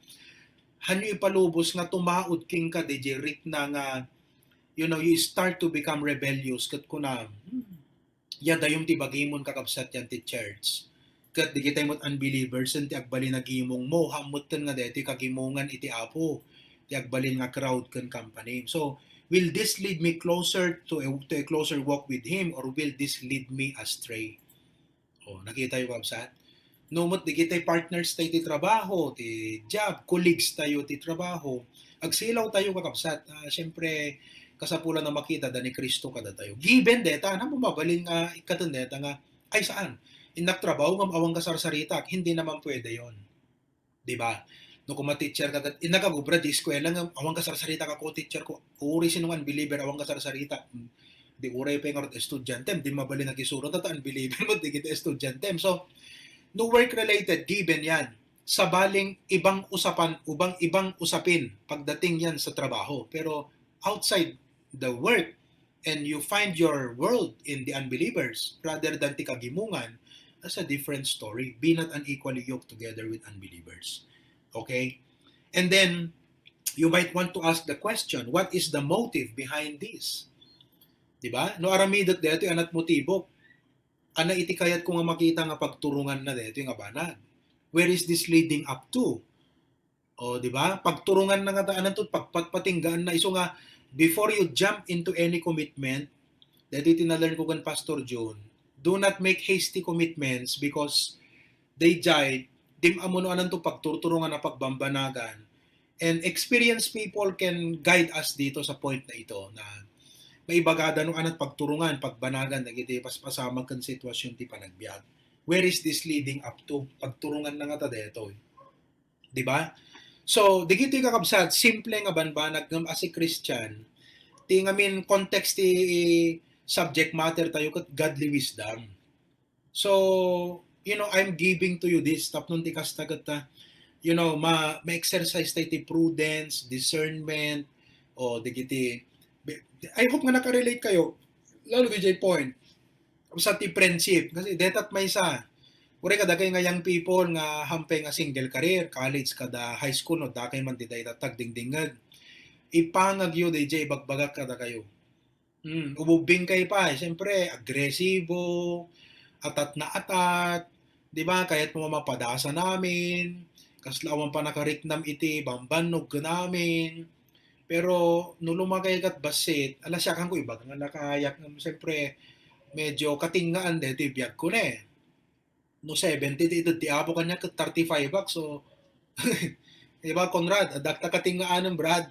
hanyo ipalubos nga tumaud kenka, D J Rick na nga, you know, you start to become rebellious, ket kuna, "Hmm, ya dayum ti bagimon, kakabsat, yan ti church." Ket digitay met unbelievers, ti agbalin a gimong mo, hammetten nga daytoy kagimongan iti Apo, ti agbalin nga crowd ken company. So, will this lead me closer to a, to a closer walk with Him, or will this lead me astray? Oh, nakita yo, kabsat? No met digitay partners tayo ti trabaho, ti job, colleagues tayo ti trabaho, agsilaw tayo, kakabsat. Ah, siyempre, kasapulan na makita da ni Cristo kada tayo. Given deta, na mabalin nga ikkaten deta nga, "Ay, saan? Innak trabaho ngam awan kasarsaritak." Hindi naman pwede yon. Di ba? No kuma teacher ka, kat-, innak agubra di eskwela nga awan kasarsaritak ako, teacher ko. Uri sino nga unbeliever, awan kasarsaritak. Hmm. Di uray pa nga estudyante, di mabalin nakisuro, tata unbeliever mo, di kita estudyante. So, no work-related, given yan. Sabaling ibang usapan, ubang ibang usapin pagdating yan sa trabaho. Pero outside the work, and you find your world in the unbelievers rather than ti kagimongan, that's a different story. Be not unequally yoked together with unbelievers. Okay? And then, you might want to ask the question, what is the motive behind this? Di ba? No aramidek daytoy, anat motibok. Ana iti kayat ko nga makita nga pagturongan na daytoy nga banag. Where is this leading up to? O, di ba? Pagturongan na nga ta, ananto, pagpatpatinggaan na. Isu nga, before you jump into any commitment, daytoy ti na-learn ko kan Pastor June, do not make hasty commitments because they jay, dim-, ammo no ananto pagturturongan a pagbambanagan. And experienced people can guide us dito sa point na ito, na maibagada no anat pagturongan, pagbanagan, dagiti paspasamak ken sitwasyon ti panagbiag. Where is this leading up to? Pagturongan na nga ta daytoy. Di ba? So, digitoy, kakabsat, simple nga banbanag ngem as a Christian, ti ngamin context ti subject matter tayo ket godly wisdom. So, you know, I'm giving to you this, tapno ti kasta ket, ah, you know, ma-, ma-exercise tayo ti prudence, discernment, o digiti, I hope nga nakarelate kayo, lalo D J point. Sa ti friendship, kasi detat maysa. Uray kadakay nga young people nga hampay nga single career, college kada high school, no, dakay man ti dayta tagdingdingngeg. Ipangagyo, D J, ibagbagak kadakayo. Hmm, ububbing kay pa, eh. Siyempre, agresibo, atat na atat, di ba? Kayat mo mapadasa namin, kasla awan pa nakariknam iti bambannog namin. Pero no lumakay kat bassit, ala, siak ko ibaga nga nakayak, siyempre, medyo katingaan daytoy biag ko ne. No seventy ti edad ti apo kaniak ket thirty-five ak, so, di ba, Conrad, adda ta katingaanen, Brad.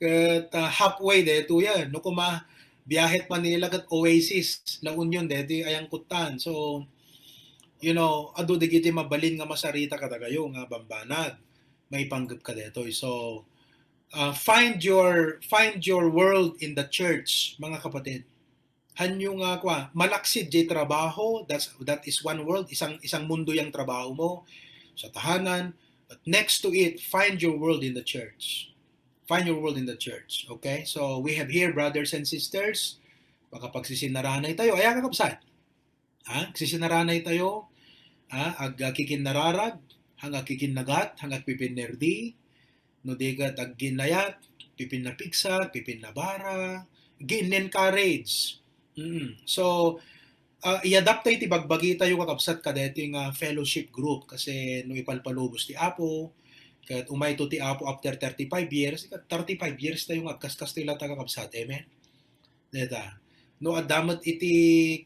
Ket, ah, halfway daytoy, ah, no kuma, biahet Manila ket Oasis, La Union, daytoy ayangkottan. So, you know, adu dagiti mabalin nga masarita kadakayo nga bambanag maipanggepka daytoy. So, ah, find your, find your world in the church, mga kapatid. Hanyo nga, kua, malaksid jay trabaho, that's, that is one world, isang, isang mundo yang trabaho mo sa tahanan, but next to it, find your world in the church. Find your world in the church, okay? So, we have here brothers and sisters, makapagsisinaranay tayo. Aya, kakabsat? Ha? Sisinaranay tayo, ha? Ag-, agkikinnararag, hang agkikinnagat, hang agpipinnerdi, no di ket agginnayat, pipinnapigsa, pipinnabara, gin-encourage. Mm. So, ah, i-adapt tayo ti bagbagi tayo, kakabsat, kadaytoy nga fellowship group, kasi no ipalpalubos ti Apo, ket umayto ti Apo after thirty-five years, ket thirty-five years tayo nga agkaskas ti lata, kakabsat. Amen? Deta. No, adda met iti,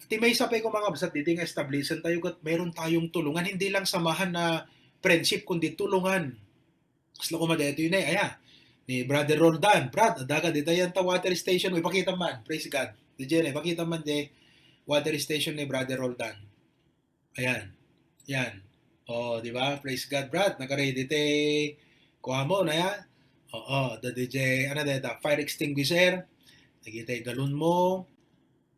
ti maysa pay ko, mga kabsat, diti nga establishon tayo, ket meron tayong tulungan, hindi lang samahan na friendship, kundi tulungan. Kasla kuma daytoy ne, aya, ni Brother Roldan. Brad, adda ka dita yan ta water station mo, ipakita man, praise God. Di dyan, ipakita man di water station ni Brother Roldan. Ayan. Yan. Oh, di ba? Praise God, Brad. Naka-ready ti kuha mo na yan. Oo, the D J, ano, the, the fire extinguisher. Dagiti galon mo.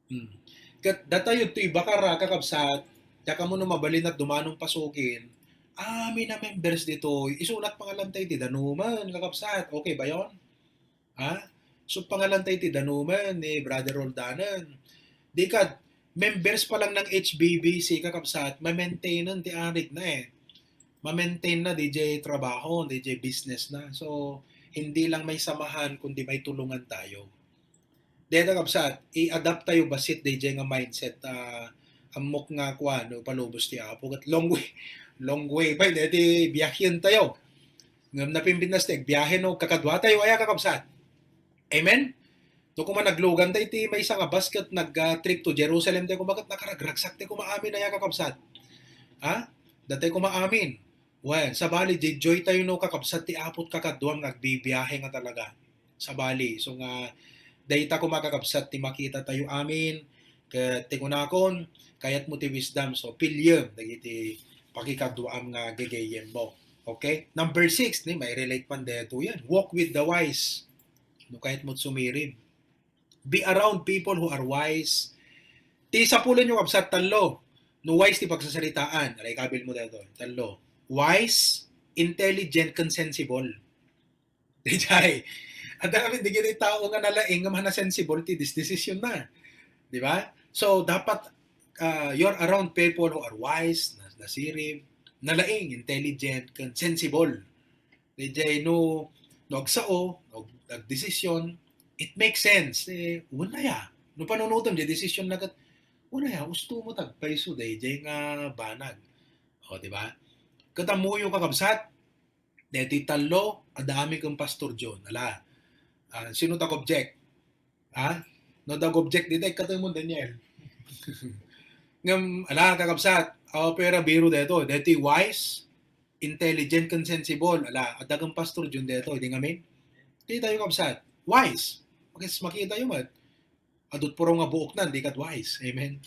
Hmm. Ket datayo toy bakara, kakabsat, diak ammo no mabalin a dumanon pasoken. Amin a members ditoy, isunat pangalan tayo ti danuman, kakabsat. Okay ba yon? Ha? So, pangalan tayo ti danuman ni Brother Roldanen. Di kad, members pa lang ng H B B C, kakabsat, ma-maintain na ti arik na eh. Ma-maintain na D J trabaho, D J business na. So, hindi lang may samahan, kundi may tulungan tayo. Deta, kabsat, i-adapt tayo basit D J nga mindset, ah, ammok nga kuan, no, palubos ti Apo. Ket long way, long way pa, deti biyahen tayo. Ngem napimpinas ti agbiyahe no kakadua tayo, aya, kakabsat. Amen? No, koma naglugan tayo ti maysa nga bus ket nag-trip to Jerusalem tayo, koma ket nakaragragsak tayo koma amin, aya, kakabsat. Ha? Datay koma amin. Well, sabali, di joy tayo no kakabsat ti Apo ket kakaduam nga agbibiyahe nga talaga. Sabali, so nga, dayta koma kakabsat ti makita tayo amin, ket ti kunakon, kayatmo ti wisdom, so piliem dagiti pakikaduaam nga gegeyemmo. Okay? Number six, ni, may relate man daytoy yan. Walk with the wise. No kayatmo sumirim. Be around people who are wise. Ti sapulen nyo, kabsat, tallo. No wise ti pagsasaritaan, aray kabil mo daytoy. Tallo. Wise, intelligent, ken sensible. Dijay. At dagiti tao nga nalaing nga mana sensible ti dis-, decision na. Di ba? So, dapat, ah, you're around people who are wise, na, nasirim, nalaing, intelligent, ken sensible. Dijay no, no agsao, no agdesisyon, it makes sense. Eh, wala ya. No panunutom, di desisyon na ket, wala ya, usto mo tagpayso, dijay nga banag. O, di ba? Ket ammoyo, kakabsat, deti tallo, adda amin ken Pastor John. Ala, ah, sino tag-object? Ha? No, tag-object dita, ikkatemon, Daniel. Ngem, ala, kakabsat, aw, pero biro deto, deti wise, intelligent, ken sensible. Ala, adda ken Pastor John deto, di ngamin? Di tayo, kabsat. Wise. Makis-, makita yo met. Adut puro nga buoknan, di ket wise. Amen.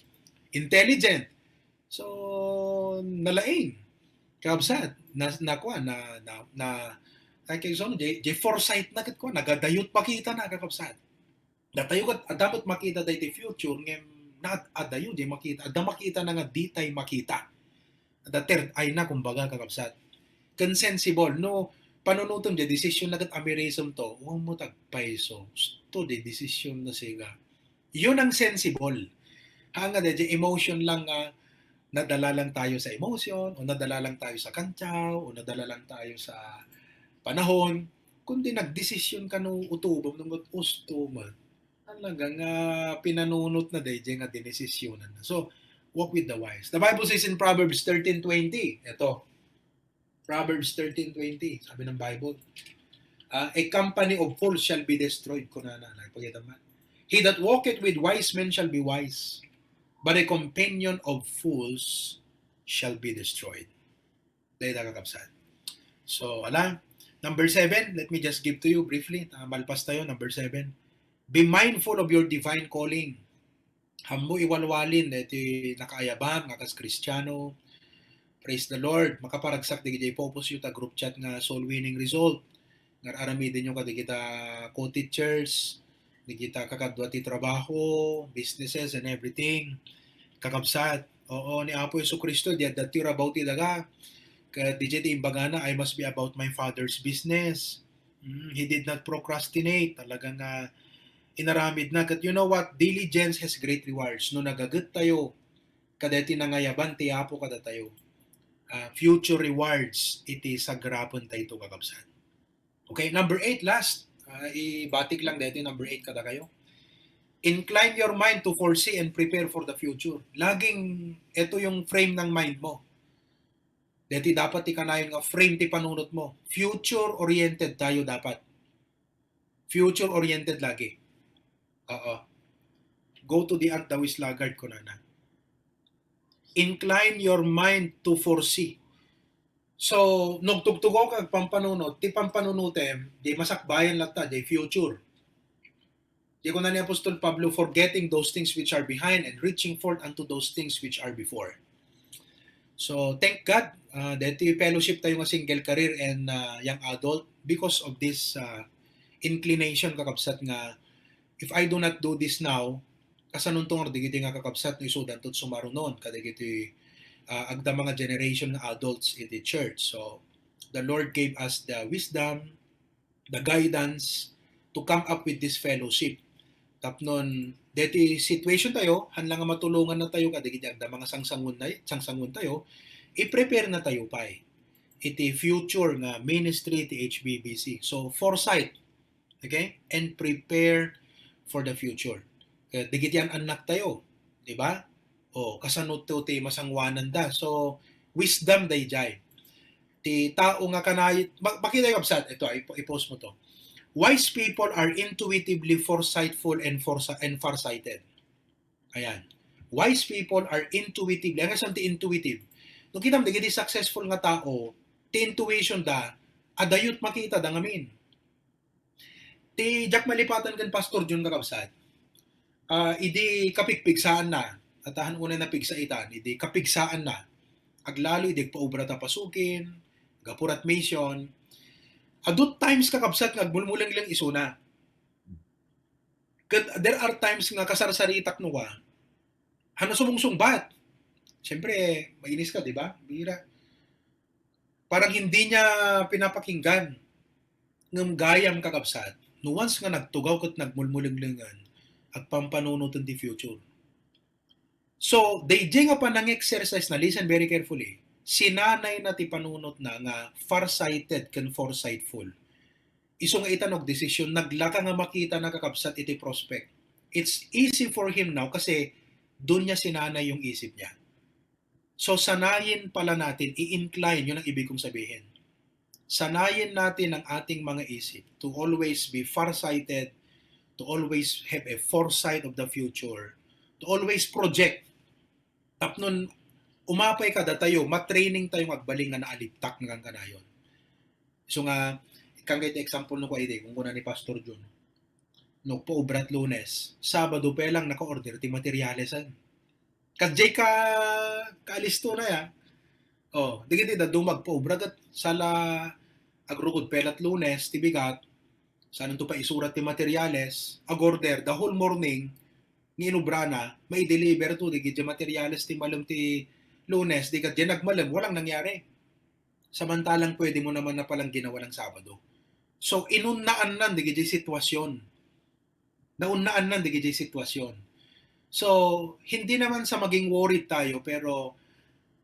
Intelligent. So, nalaing. Kabsat, na, na, kuan, na, na, na, ay, kay son, di, di foresight na ket kuan, nagadayot makita na, kakabsat. Datayo ket, adda met makita daytoy future, ngem na, adayo, di makita. Adda makita na nga di tay makita. Adda third eye na, kumbaga, kakabsat. Ken sensible, no, panunutom di decision na ket amirisem to, huwag mo tagpayso. Gusto di decision na siga. Yun ang sensible. Ha, nga di emotion lang nga nadala lang tayo sa emotion, o nadala lang tayo sa kantsaw, o nadala lang tayo sa panahon, kundi nagdesisyon ka no utubom, no met usto mo. Talaga nga pinanunot na dayjay nga dinesisyonan na. So, walk with the wise. The Bible says in Proverbs thirteen twenty, eto, Proverbs thirteen twenty, sabi ng Bible, ah, "A company of fools shall be destroyed," kunana, nakipagita man. "He that walketh with wise men shall be wise, but a companion of fools shall be destroyed." Dayta, kakabsat. So, ala, number seven, let me just give to you briefly, ta malpas tayo, number seven. Be mindful of your divine calling. Ammo iwalwalin daytoy nakaayabam nga kas Kristiano. Praise the Lord. Makaparagsak dagiti purpose yu ta group chat nga soul winning result. Nga aramiden yu kadagita co-teachers, dagita kakadua ti trabaho, businesses, and everything. Kakabsat, oo, ni Apo Jesu-Cristo, di adda ti rabaw ti daga. Ket dayjay ti imbagana, "I must be about my Father's business." Mm, he did not procrastinate. Talaga nga inaramid na. Ket you know what? Diligence has great rewards. No nagaget tayo, kadaytoy nangayaban ti Apo kadatayo. Ah, future rewards iti sagrapen tayo, kakabsat. Okay, number eight, last. Ah, ibatik lang daytoy number eight kadakayo. Incline your mind to foresee and prepare for the future. Laging ito yung frame ng mind mo. Deti dapat ti kanayon nga frame ti panunot mo. Future-oriented tayo dapat. Future-oriented lagi. Oo. "Go to the ant, thou sluggard," kunana. "Incline your mind to foresee." So, nagtugtugaw ka agpampanunot, ti pampanunotem, di masakbayan latta, di future. Di kuna ni Apostol Pablo, "Forgetting those things which are behind and reaching forth unto those things which are before." So, thank God, ah, deti fellowship tayo nga single career and, ah, young adult because of this, ah, inclination, kakabsat, nga if I do not do this now, kasanonto nga dagiti nga kakabsat no isudanto sumarunon kadagiti, ah, agda nga generation nga adults iti church. So, the Lord gave us the wisdom, the guidance to come up with this fellowship. Tapnon deti situation tayo, han lang nga matulongan na tayo kadagiti adda mga sangsangun na, sangsangun tayo, i-prepare na tayo pay iti future nga ministry ti H B B C. So, foresight, okay? And prepare for the future. Kaya digiti an-annak tayo, di ba? O, kasano to ti masanguananda? So, wisdom dayjay. Ti tao nga kanay, ma-, makita yung absat, ito, ay, i-post mo to. Wise people are intuitively foresightful and foresi-, and farsighted. Ayan. Wise people are intuitively. Ang isang ti intuitive. No kitam, dagiti successful nga tao, ti intuition da, adayot makita da ngamin. Ti diak malipatan ken Pastor Jun, kakabsat, ah, idi kapigpigsaanna, atahan unay napigsaitan, idi kapigsaanna, aglalo idi agpaubra ta pasukin, gapu rat mission, adu times, kakabsat, nga agmulmulengleng isuna. Ket there are times nga kasarsaritak no ka, hano sumungsungbat. Siyempre, mainis ka, di ba? Bira. Parang hindi niya pinapakinggan. Ngem gayam, kakabsat, no once nga nagtugaw ket nagmulmulenglengan, agpampanunoten ti future. So, dayjay nga panang-exercise na, listen very carefully, sinanay na ti panunot na nga farsighted ken foresightful. Isu nga ita nagdesisyon, naglaka nga makita na, kakabsat, iti prospect. It's easy for him now kasi doon niya sinanay yung isip niya. So, sanayin pala natin, i-incline, yun ang ibig kong sabihin. Sanayin natin ang ating mga isip to always be farsighted, to always have a foresight of the future, to always project. Tapnon umapay kadatayo, matraining tayo nga agbalin nga naalibtak nga kanayon. So nga, ikkan kay ti example no ko idi, kung kuna ni Pastor Jun, no, paubrat Lunes, Sabado pa lang naka-order ti materialesan. Kadjay ka, kaalisto na ya. Oh, digiti da dumag paubra ket sala agrukod pelat Lunes ti bigat, saan to pa isurat ti materiales, ag-order the whole morning, nga inubrana, mai-deliver to, digiti materiales ti malem ti Lunes, di kadjay nagmalem, walang nangyari. Samantalang pwede mo naman na palang ginawa ng Sabado. So, inunnaannan digiti sitwasyon. Naunnaannan digiti sitwasyon. So, hindi naman sa maging worried tayo, pero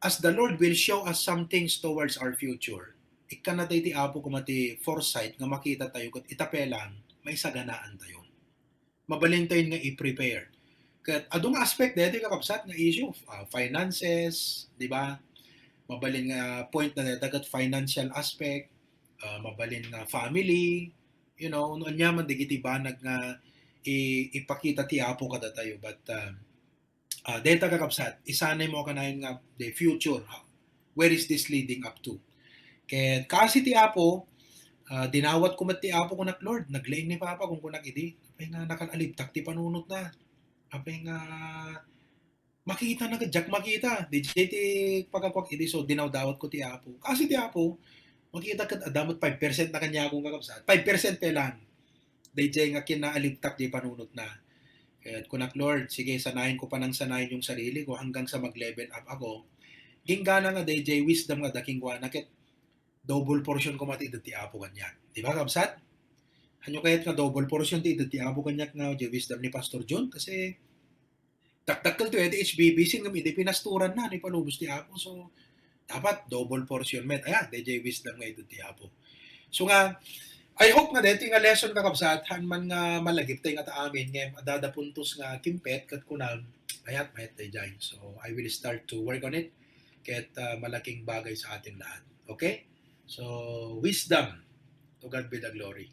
as the Lord will show us some things towards our future, ikkan na tayo ti Apo koma ti foresight nga makita tayo ket ita pa lang, maisaganaan tayo. Mabalin tayo nga i-prepare. Ket adu nga aspect daytoy, kakabsat, nga issue, ah, finances, di ba? Mabalin nga point na dayta ket financial aspect, ah, mabalin nga family, you know, no ania man dagiti banag nga i-, ipakita ti Apo kadatayo. But, ah, ah, dayta, kakabsat, isanay mo kanayon nga the future, ah, where is this leading up to? Ket kaasi ti Apo, ah, dinawat ko met ti Apo, kunak, "Lord, naglaing ni Papa," kun kunak idi. Apay nga nakal-alibtak ti panunotna. Apay nga makita na, diak makita. Dijay ti pagakuak idi, so dinawdawat ko ti Apo. Kaasi ti Apo, makita ket adda met five percent na kaniakon, kakabsat. Five percent pa lang. Dayjay nga kinaalibtak di panunotna. Ket kunak, "Lord, sige, sanayen ko panang sanayen yung sarili ko hanggang sa mag-level up ako." Ginggana nga dayjay wisdom nga da kenkuana ket double portion ko met idi ti Apo kaniak. Di ba, kabsat? Hanyo kayat nga double portion ti idi ti Apo kaniak nga di wisdom ni Pastor Jun? Kasi dakdakkel to, eh, ti H B B C ngem idi pinastoran na, ni palubos ti Apo. So, dapat double portion met. Ayan, dayjay wisdom nga idi ti Apo. So nga, I hope nga daytoy nga lesson, kakabsat, han man nga malagip tayo nga ta amin, ngem adda puntos nga kimpet, ket kunam, mayat, mayat dayjay. So, I will start to work on it. Ket, ah, malaking bagay sa atin lahat. Okay? So, wisdom. To God be the glory.